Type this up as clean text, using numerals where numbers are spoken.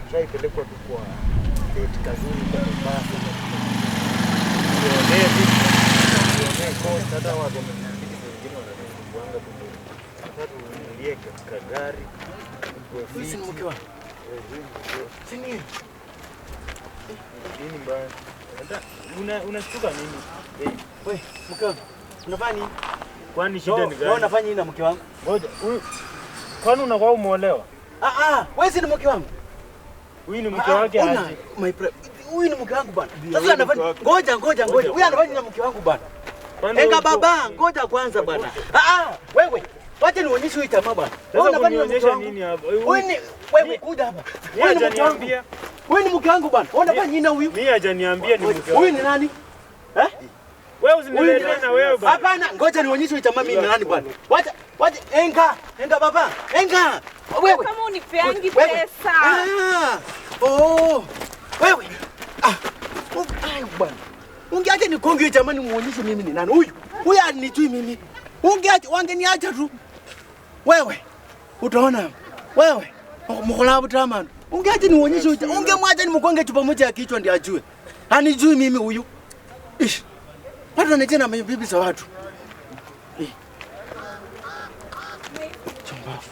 Ushaipelekwa tu kwa date kazuri kwa Mombasa. Jionee vitu. Jionee coast, hata watu wa pikipiki saa zingine wanasumbuanga tu. Sasa tuingie katika gari. Tuwe Huyu si ni fiti. mke wangu? Eh, huyu ni mke wangu. Si ni? Nini mbaya? Unashtuka nini? Eh, Wewe, mke wangu. Unafanya nini? kwani shida ni Wewe gani? unafanya nini na mke wangu? Ngoja, huyu kwani unakuwa umeolewa? Ah ah, wewe si ni mke wangu? Huyu ni mke wake Ona, aje? my huyu ni mke wangu bwana. Ndio, Sasa huyu ni mke anafanya wake. ngoja ngoja ngoja. Huyu anafanya nini na mke wangu bwana? Kwani Enga uko- baba, ngoja kwanza bwana. Ah ah, wewe. Wacha nionyeshe huyu jamaa bwana. Wewe Sasa unafanya nini na mke kunionyesha wangu? nini hapa? Huyu ni wewe, kuja hapa. Mimi Huyu ni mke wangu. hajaniambia. Huyu ni mke wangu bwana. Wewe unafanya nini na huyu? Mimi hajaniambia ni mke Huyu wake. ni nani? Eh? Wewe Huyu ni usiniletee na wewe bwana. Hapana, ngoja nionyeshe huyu jamaa mimi ni nani bwana. Wacha wacha, enga, enga baba, enga. Wewe. Kama unipeangi Wewe. pesa. Ah. Oh. Wewe. Ah. Ai bwana. Ungeacha nikonge huyu jamani muonyeshe mimi ni nani huyu. Huyu anijui mimi. Ungeacha wangeniacha tu. Wewe. Utaona. Wewe. Mkhola butamana. Ungeacha nionyeshe huyu. Ungemwacha nimkonge chupa moja ya kichwa ndiye ajue. Anijui mimi huyu. Ish. Watu wanacheza na mabibi za watu. Eh. Chumbafu.